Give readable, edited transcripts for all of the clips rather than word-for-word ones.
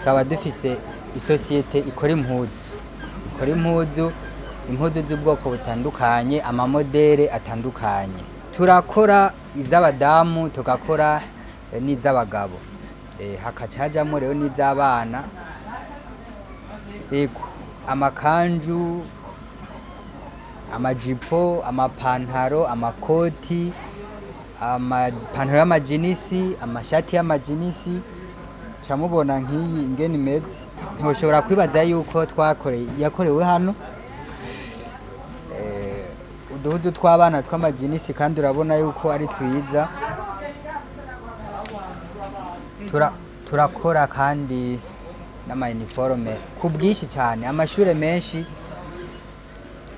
Tukaba dufise isosiyete ikora impuzu, ikora impuzu, impuzu z'ubwoko butandukanye, amamodere atandukanye. Turakora iz'abadamu, tugakora n'iz'abagabo, hakaca hajamwo rero n'iz'abana. Ego, amakanju, amajipo, amapantaro, amakoti, amapantaro y'amajinisi, amashati y'amajinisi. Camubona nk'iyi ingene imeze, ntiwoshobora kwibaza yuko twakoreye yakorewe hano. Uduhuzu tw'abana tw'amajinisi, kandi urabona yuko ari twiza. Turakora kandi n'ama uniforme ku bwinshi cyane. Amashure menshi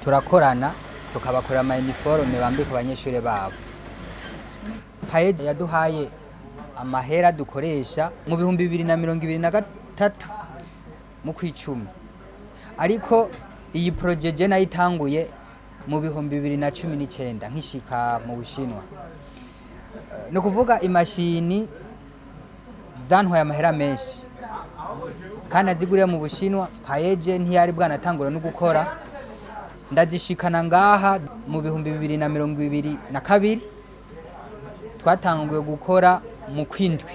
turakorana, tukabakorera ama uniforme bambika abanyeshure babo. PAEEJ yaduhaye amahera dukoresha mu 2023 mu kwicumi, ariko iyi projet je nayitanguye mu 2019 nkishika mu Bushinwa. Ni ukuvuga imashini zantwaye amahera menshi kandi aziguriye mu Bushinwa. PAEEJ ntiyari bwanatangura no gukora. Ndazishikana ngaha mu 2022, twatanguye gukora mu kwindwi.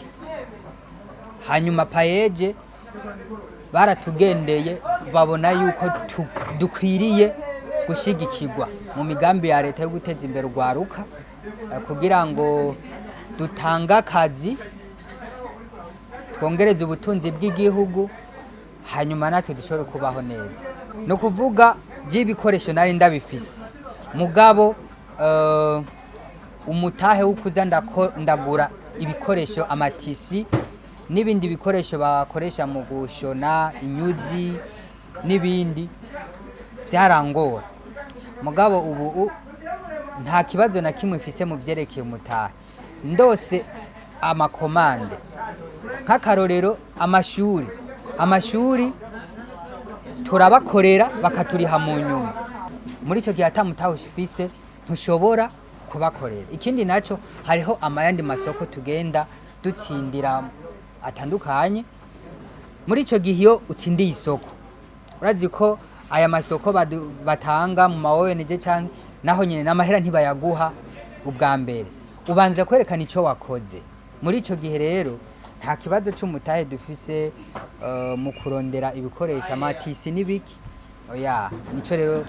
Hanyuma PAEEJ baratugendeye, babona yuko dukwiriye gushigikirwa mu migambi ya leta yo guteza imbere urwaruka, kugira ngo dutange akazi, twongereze ubutunzi bw'igihugu, hanyuma natwe dushobore kubaho neza. Ni ukuvuga by'ibikoresho nari ndabifise, mugabo umutahe wo kuza ndagura ibikoresho, amatisi n'ibindi bikoresho bakoresha mu gushona, inyuzi n'ibindi, byarangora. Mugabo ubu nta kibazo na kimwe mfise mu vyerekeye umutahe. Ndose amakomande, nk'akarorero amashuri turabakorera bakaturiha mu nyuma. Muri icyo gihe ata mutahe ufise ntushobora kubakorera. Ikindi naco, hariho amayandi masoko tugenda dutsindira atandukanye. Muri icyo gihe iyo utsindiye isoko, urazi ko aya masoko batanga mu ma ONG canke naho nyine n'amahera ntibayaguha ubwa mbere, ubanza kwerekana icyo wakoze. Muri icyo gihe rero nta kibazo c'umutahe dufise mu kurondera ibikoresho, amatisi n'ibiki, oya. Nico rero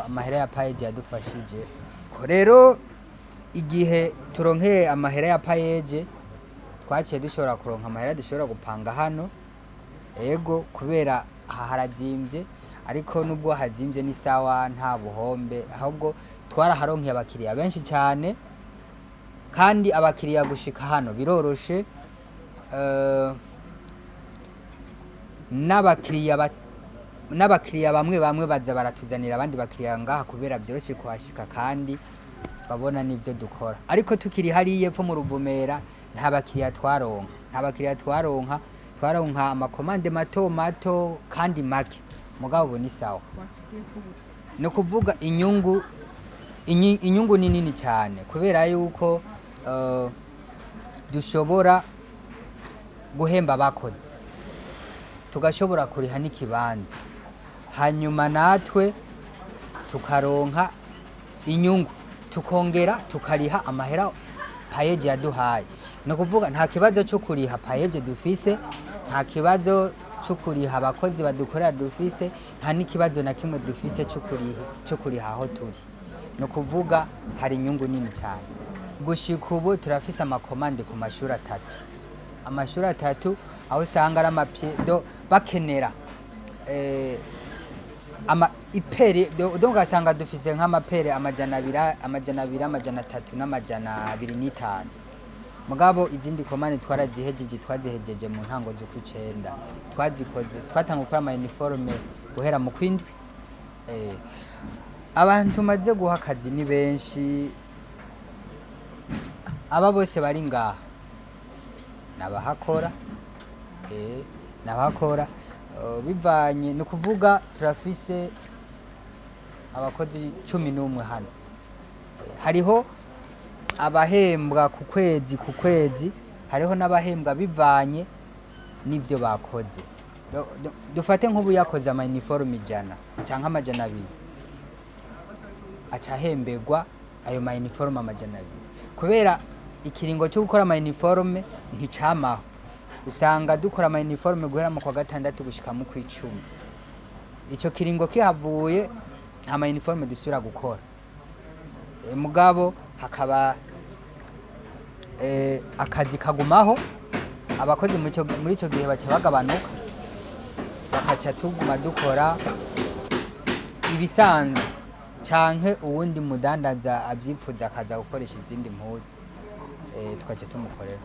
amahera ya PAEEJ yadufashije. Ko rero igihe turonkeye amahera ya PAEEJ, twaciye dushobora kuronka amahera dushobora gupanga hano. Ego, kubera aha harazimvye, ariko nubwo hazimvye ni sawa, nta buhombe, ahubwo twaraharonkeye abakiriya benshi cyane. Kandi abakiriya gushika hano biroroshe. N'abakiriya bamwe bamwe baza baratuzanira abandi bakiriya ngaha kubera byoroshye kuhashika kandi babona n'ibyo dukora. Ariko tukiri hariya epfo mu Ruvumera nta bakiriya twaronka, nta bakiriya twaronka, twaronka amakomande mato mato kandi make. Mugabo ubu ni sawa. Ni ukuvuga inyungu, inyungu ni nini cyane, kubera yuko dushobora guhemba abakozi, tugashobora kuriha n'ikibanza, hanyuma natwe tukaronka inyungu, tukongera tukariha amahera PAEEJ yaduhaye. Ni ukuvuga nta kibazo cyo kuriha PAEEJ dufise, nta kibazo cyo kuriha abakozi badukorera dufise, nta n'ikibazo na kimwe dufise cyo kuriha aho turi. Ni ukuvuga hari inyungu nini cyane. Gushika ubu turafise amakomande ku mashuri atatu, amashuri atatu, aho usanga ari amapiedo bakenera ama ipaire do ugasanga dufise nk'amapaire 200, 200, 300 na 205. Mugabo izindi komande twarazihejeje, twazihejeje mu ntango z'ukwicenda. Twazikoze, twatanga gukora ama uniforme guhera mu kwindwi. Abantu tumaze guha akazi ni benshi. Aba bose bari ngaha nabahakora, nabahakora. Bivanye ni ukuvuga turafise abakozi 11 hano. Hariho abahembwa ku kwezi, hariho n'abahembwa bivanye n'ivyo bakoze. Dufate nk'ubu yakoze ama uniforme 100 canke 200, aca ahemberwa ayo ma uniforme 200. Kubera ikiringo cyo gukora ama uniforme nticamaho, usanga dukora ama uniforme guhera mu kwa gatandatu gushika mu kw'icumi. Ico kiringo kihavuye, nta ma uniforme dusubira gukora. Mugabo hakaba akazi kagumaho, abakozi muri ico gihe baca bagabanuka, bakaca tuguma dukora ibisanzwe, canke uwundi mudandaza avyipfuza akaza gukoresha izindi mpuzu, tukaca tumukorera.